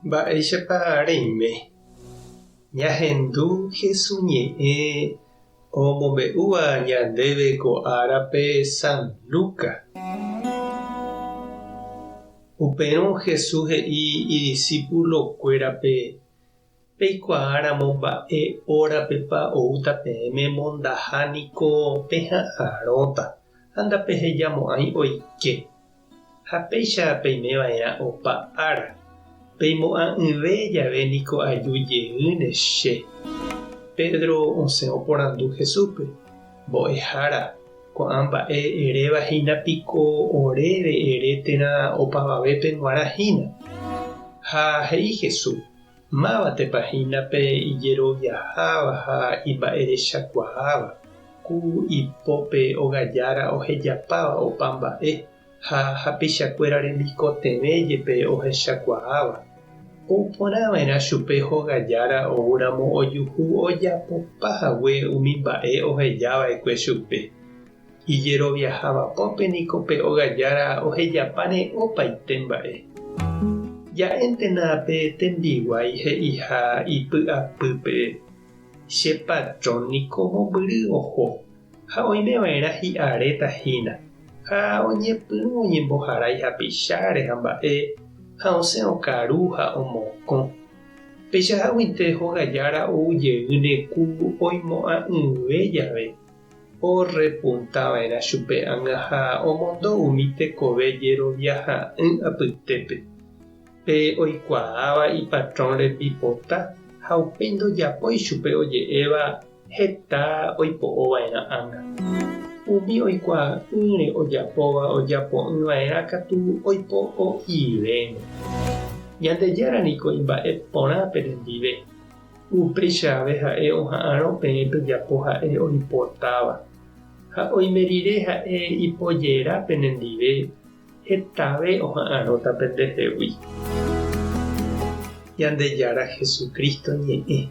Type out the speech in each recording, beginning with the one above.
Mba'éichapa reime? Ñahendu Hesu ñe'ẽ omombe'úva ñandéve ko árape San Lucas. Upérõ Jesús he'i idisípulokuérape, Peikuaáramo mba'e órapepa oúta peẽme mondaha niko peha'arõta ha ndapehejamo'ãi oike. Ha péicha peime va'erã opa ára. Peimo'ã'ỹve jave niko aju jeýne che. Pedro osẽ oporandu Jesúspe, Mbo'ehára, ko'ã mba'e eréva hína piko oréve ere térã opavavépe g̃uarã hína? Ha he'i Jesús, Mávatepa hína pe ijeroviaháva ha imba'erechakuaáva, ku ipópe ogajára ohejapáva opa mba'e ha hapichakuéra remikotevẽ jepe ohechakuaáva? Ou porã va'erã chupe hogajára oúramo ojuhu ojapopa hague umi mba'e oheja va'ekue chupe. Ijeroviaháva pópe niko pe ogajára ohejapáne opaite mba'e. Ja'éntena pe tembiguái he'iha ipy'apýpe, Che patrón niko mombyry oho, ha oime va'erã hi'aréta hína, ha oñepyrũ oñemboharái hapicháre ha mba'e, ha osẽ okaru ha omokõ. Peichaháguinte hogajára ou jeýne ku oimo'ã'ỹve jave. Orrepunta va'erã chupe ág̃a ha omondo umi tekove jeroviaha'ỹ apytépe, pe oikuaáva ipatrón rembipota ha upéi ndojapói chupe oje'éva heta oipo'o va'erã ág̃a. Umi oikuaa'ỹre ojapóva ojapo'ỹ va'erã katu oipo'o'ivéne. Ñandejára niko imba'e porã penendive. Upéicha ave ha'e oha'arõ peẽ pejapo ha'e oipotáva. Ha oime rire ha'e ipojera penendive, hetave oha'arõta pendehegui. Ñandejára Jesucristo ñe'ẽ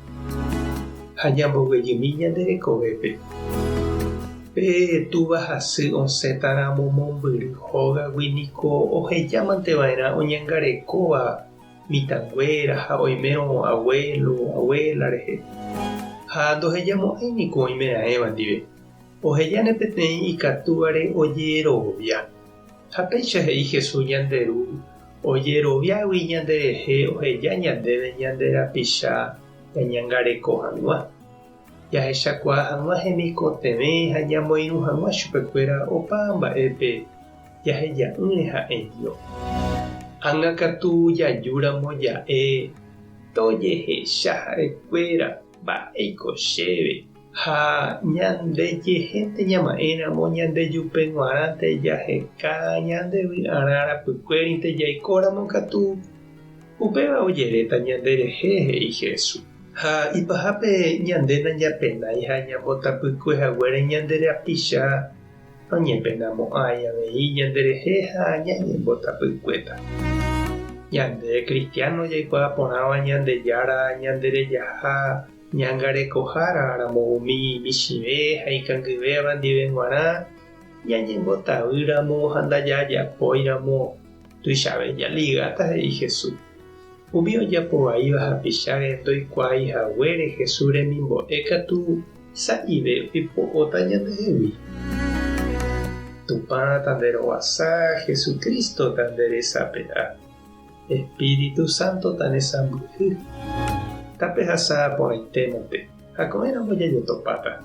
ha ñamboguejymi ñande rekovépe. Pe túva ha sy osẽta ramo mombyry hógagui niko ohejámante va'erã oñangarekóva mitãnguéra ha oimérõ abuelo, abuela rehe. Ha ndohejamo'ãi niko oimeraẽva ndive. Ohejáne peteĩ ikatúvare ojerovia. Ha péicha he'i Jesús ñande Ru, ojeroviágui ñanderehe oheja ñandéve ñande rapicha ñañangareko hag̃ua, jahechakuaa hag̃ua hemikotevẽ ha ñamoirũ hag̃ua chupekuéra opa mba'épe jaheja'ỹre ha'eño. Ág̃a katu jajúramo ja'e tojehecha ha'ekuéra mba'éiko chéve. Ha ñandejehénte ñama'ẽramo ñandejupe g̃uarãnte jaheka ñande vy'arã rapykuérinte jaikóramo katu, upéva ojeréta ñanderehe, he'i Jesús. Ha ipahápe ñande nañapenái ha ñambotapykue haguére ñande rapicha Noñepenamo'ãi avei ñanderehe ha ñañembotapykuéta. Ñande kristiáno jaikuaa porãva Ñandejára ñanderejaha ñangarekohára ramo umi michĩve ha ikangyvéva ndive g̃uarã, ñañembotavýramo ha ndajajapóiramo, tuichave jaligáta, he'i Jesús. Umi ojapo vaíva hapicháre ndoikuaái haguére Jesús remimbo'e katu sa'ive oipo'óta ñandehegui. Tupã tanderovasa, Jesucristo tanderesape'a, Espíritu Santo tanesãmbyhy. Tapehasa porãitémante ha ko'ẽramo jajotopáta.